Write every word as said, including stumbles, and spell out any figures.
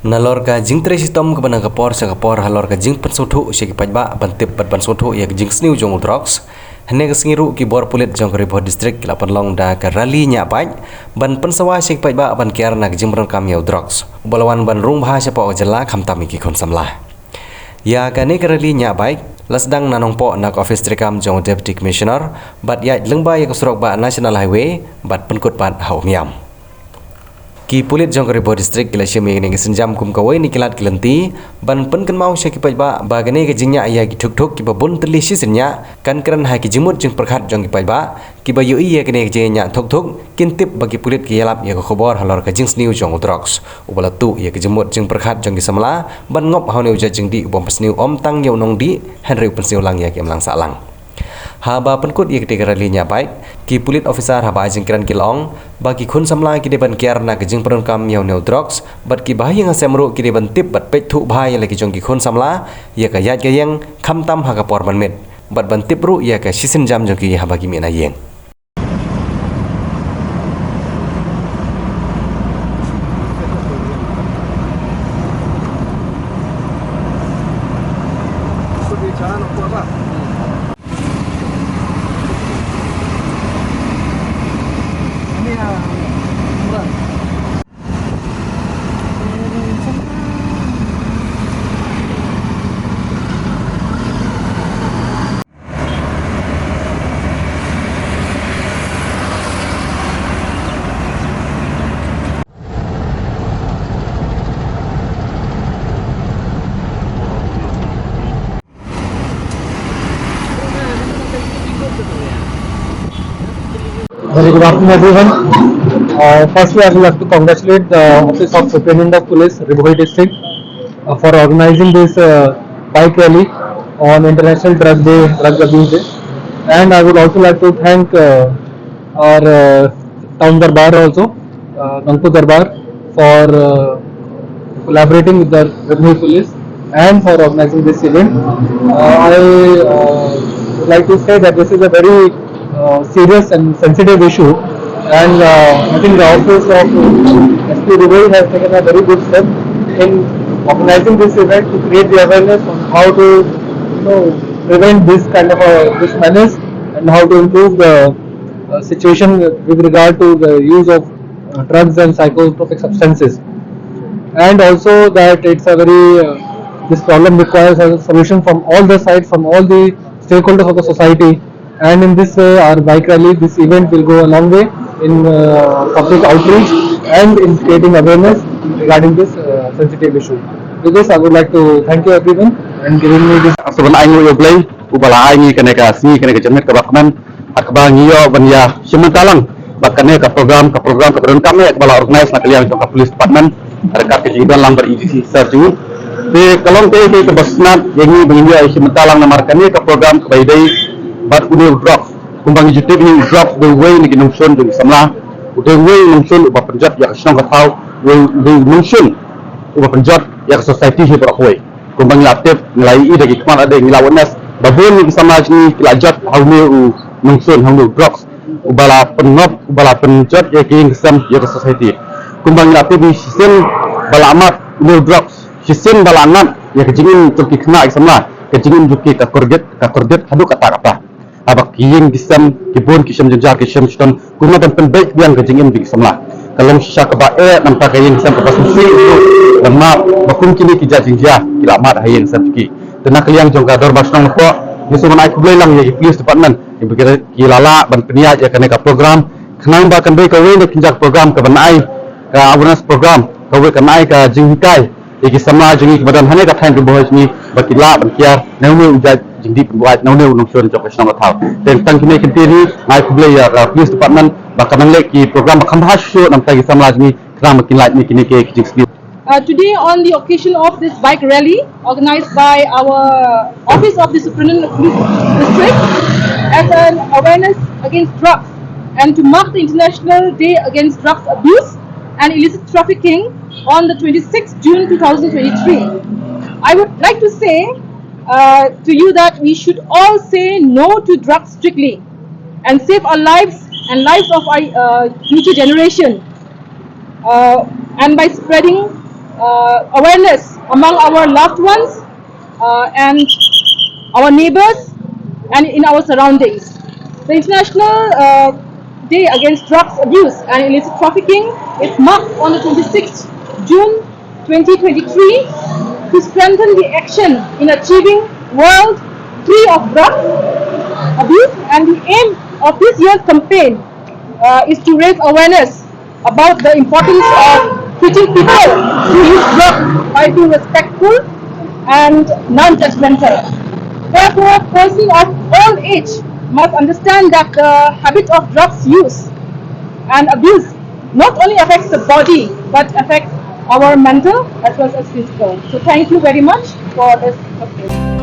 Nalor ka jingtrei shitom kaba na ka por sha ka por halor ka jingpynsngewthuh sha ki paidbah ban tip bad ban sngewthuh ïa ka jingsniew jong u drugs, hynne ka sngi ruh ki bor pulit jong ka Ri Bhoi District ki la pynlong da ka rally ñiah bike ban pynsawa sha ki paidbah ban kiar na ka jingpyndonkam ïa u drugs, uba la wan ban rung bha shapoh ka jylla khamtam ïa ki khun samla. Ïa kane ka rally ñiah bike la sdang na Nongpoh na ka ophis treikam jong u Deputy Commissioner bad ïaid lyngba ïa ka surok bah National Highway bad pynkut pat ha Umiam. Ki pulit jong ka Ri Bhoi District ki la shim ïa kane ka sienjam kum kawei na ki lad ki lynti ban pynkynmaw sha ki paidbah ba kane ka jingñiah ïa ki thukthuk kiba bun tylli shisien ñiah kan kren ha ki jingmut jingpyrkhat jong ki paidbah kiba ïohi ïa kane ka jingñiah thukthuk kin tip ba ki pulit ki ïalap ïa ka khubor halor ka jingsniew jong u drugs, uba la tuh ïa ka jingmut jingpyrkhat jong ki samla ban ngop ha une u jait jingdih u bym pynsniew ym tang ïa u nongdih hynrei u pynsniew lang ïa ka imlang sahlang. Haba pynkut ïa katei ka rally ñiah bike, ki pulit officer haba ai jingkren ki la ong ba ki khun samla ki dei ban kiar na ka jingpyndonkam ïa une u drugs bad kiba ha ïing ha sem ruh ki dei ban tip bad peit thuh bha ïa la ki jong ki khun samla ïa ka ïaid ka ïeng khamtam ha ka por ban miet bad ban tip ruh ïa ka shi sienjam jong ki haba ki mih na ïing. Very good afternoon, everyone. Uh, firstly, I would like to congratulate the Office of Superintendent of Police, Ri Bhoi District, uh, for organizing this uh, bike rally on International Drug Day, Drug Abuse Day. And I would also like to thank uh, our uh, Town Darbar also, uh, Nongpoh Darbar, for uh, collaborating with the Ri Bhoi Police and for organizing this event. Uh, I uh, would like to say that this is a very uh, serious and sensitive issue, and uh, I think the office of S P Ri Bhoi has taken a very good step in organizing this event to create the awareness on how to, you know, prevent this kind of a this menace and how to improve the uh, situation with regard to the use of uh, drugs and psychotropic substances, and also that it's a very uh, this problem requires a solution from all the sides, from all the stakeholders of the society. And in this way, our bike rally, this event will go a long way in uh, public outreach and in creating awareness regarding this uh, sensitive issue. With this, I would like to thank you everyone and giving me this. Sa ban ai nguh ïa U Blei uba la ai ngi kane ka sngi, kane ka janmiet kaba kmen, ha kaba ngi ïoh ban ïa shim bynta lang bad kane ka program, ka program kaba donkam eh kaba la organise na ka liang jong ka Police Department ryngkat ka jingdon lang bad A D C sir jong ngi. Te ka long kaei kaei kaba sngewtynnat ïa ngi ba ngin ïoh ïa shim bynta lang namar kane ka program kaba ïadei bad une u drugs. Kumba ngi ju tip, une u drugs u dei uwei na ki nongshun jong ki samla, u dei uwei u nongshun uba pynjot ïa ka shnong ka thaw, u dei u nongshun uba pynjot ïa ka society hi baroh kawei. Kumba ngi la tip, ngi la ïohi da ki khmat lade, ngi la witness ba bun na ki samla jong ngi ki la jot ha une u nongshun, ha une u drugs uba la pynngop, uba la pynjot ïa ka ïing ka sem, ïa ka society. Kumba ngi la tip, shisien ba la mad une u drugs, shisien ba la ngat ïa ka jingim jong ki khynnah ki samla, ka jingim jong ki ka kordit, ka kordit haduh katta katta. Haba ki ïing ki sem, ki bun ki shem jynjar, ki shem shitom, kumno ban pynbeit biang ka jingim jong ki samla. Ka long shisha kaba eh, namar ka ïing ka sem kaba sngewsih ruh, namar ba kum kine ki jait jingjia ki la mad ha ïing sem jong ki. Te na ka liang jong ka Dorbar Shnong Nongpoh, ngi sngewbha ban ai khublei lang ïa ki Police Department kiba ki la lah ban pynïaid ïa kane ka program khnang ba kan dei kawei na ki jait program kaban ai ka awareness program, kawei kan ai ka jinghikai ïa ki samla jong ngi kiba don hangne ha ka thaiñ Ri Bhoi jong ngi ba ki lah ban kiar na une u jait jingdih pynbuaid, na une u nongshun jong ka shnong ka thaw. Te tang kine ki ktien, nga ai khublei ïa ka Police Department ba ka nang leh ki program ba kham bha shuh namar ki samla jong ngi khnang ba kin lait na kine ki jingsniew. Uh, today, on the occasion of this bike rally organized by our Office of the Superintendent of Police District as an awareness against drugs and to mark the International Day Against Drugs Abuse and Illicit Trafficking on the twenty-sixth June two thousand twenty-three. I would like to say uh, to you that we should all say no to drugs strictly and save our lives and lives of our uh, future generation, uh, and by spreading uh, awareness among our loved ones uh, and our neighbors and in our surroundings. The International uh, Day Against Drugs Abuse and Illicit Trafficking is marked on the twenty-sixth June twenty twenty-three to strengthen the action in achieving world free of drug abuse, and the aim of this year's campaign uh, is to raise awareness about the importance of treating people who use drugs by being respectful and non-judgmental. Therefore, persons of all age must understand that the habit of drugs use and abuse not only affects the body but affects our mental as well as physical. So thank you very much for this.